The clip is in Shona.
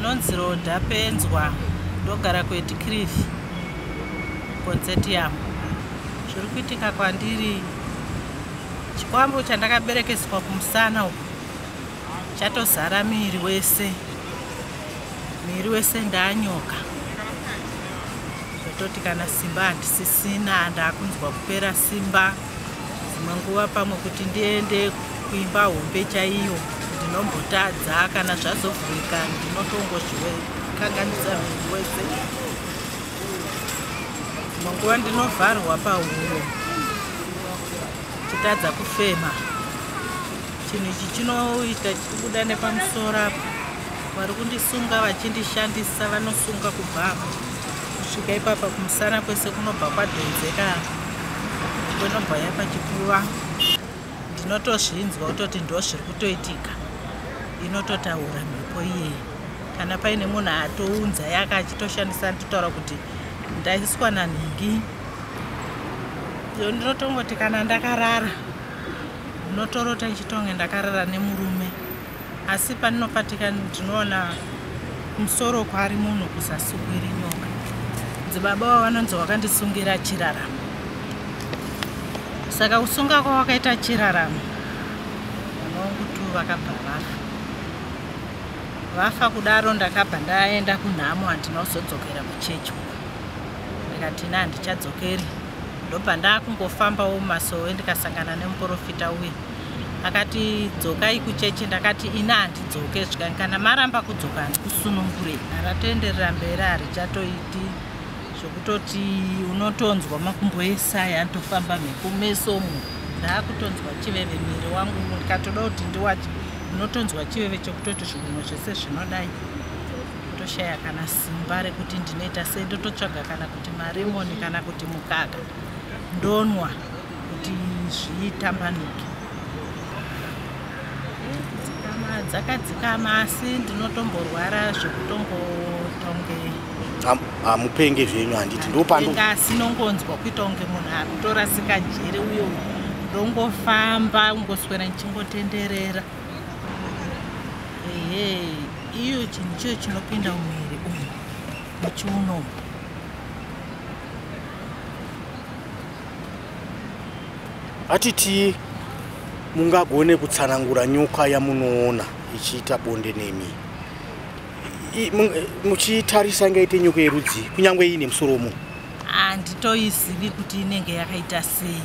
Ndinonzi Rhoda Penzwa, ndogara kuEdcliff Consortium. Zviri kuitika kwandiri, chikwambo chandakaberekeswa kumusana uku chatozara muviri wese, muviri wese ndanyoka, zvototi kana simba handisisina, ndakunzwa kupera simba. Dzimwe nguva pamwe kuti ndiende kuimba hombe chaiyo ndinombotadza, kana zvazovhurika ndinotongozvikanganisa muviri wese. Dzimwe nguva ndinovharwa pahuro chitadza kufema. Chinhu ichi chinoita chichibuda nepamusoro apa. Vari kundisunga vachindishandisa, vanosunga kubva apa kusvika ipapa kumusana kwese kunobva kwadhonzeka, kunobva yapachipfuva. Ndinotozvinzwa kutoti ndo zviri kutoitika, inototaura mhepo iyeye. Kana paine munhu atounza yaka achitoshandisa, nditotaura kuti ndaiswa nanhingi. Iyo ndinotongoti kana ndakarara ndinotorota ndichitonge ndakarara nemurume, asi pandinopatika ndinoona kumusoro kwari munhu, kuzasi kuiri nyoka. Dzibaba vavo vanonzi wakandisungira chiraramo, saka kusunga kwawakaita chiraramo vana vangu tu vakabva vafa. Vafa kudaro ndakabva ndaenda kunhamo, handina kuzodzokera kuchechi uko. Ndikati ina handichadzokeri, ndobva ndakungofambawo mumasowe, ndikasangana nemuprofita uya, akati dzokai kuchechi. Ndakati ina handidzoke, zvikani kana maramba kudzoka handikusunungurei. Ratoenderera mberi, harichatoiti zvokutoti unotonzwa makumbo ese aya anotofamba mhepo mesomo. Ndaakutonzwa chiveve muviri wangu, ndikatoda kuti ndiwache unotonzwa chiveve chekutoti zvigunwe zvese zvinodai. Ndotoshaya kana simba rekuti ndinoita sei, ndototsvaga kana kuti maremoni kana kuti mukaka ndonwa kuti zvitambanuke. Dzakadzikama, asi ndinotomborwara zvekutombotonge Hamupenge zvenyu, handiti? Ndopando asi nongonzwa kuita kunge munhu ari kutorasika njere, uye ndongofamba ungoswera ndichingotenderera. Ehe, iyo chinhu chiyo chinopinda mumuviri umu, muchiuno umu. Atiti mungagone kutsanangura nyoka yamunoona ichiita bonde nemi, muchitarisa ingaite nyoka yerudzi, kunyange iine musoro womunhu? Handitoizivi kuti inenge yakaita sei.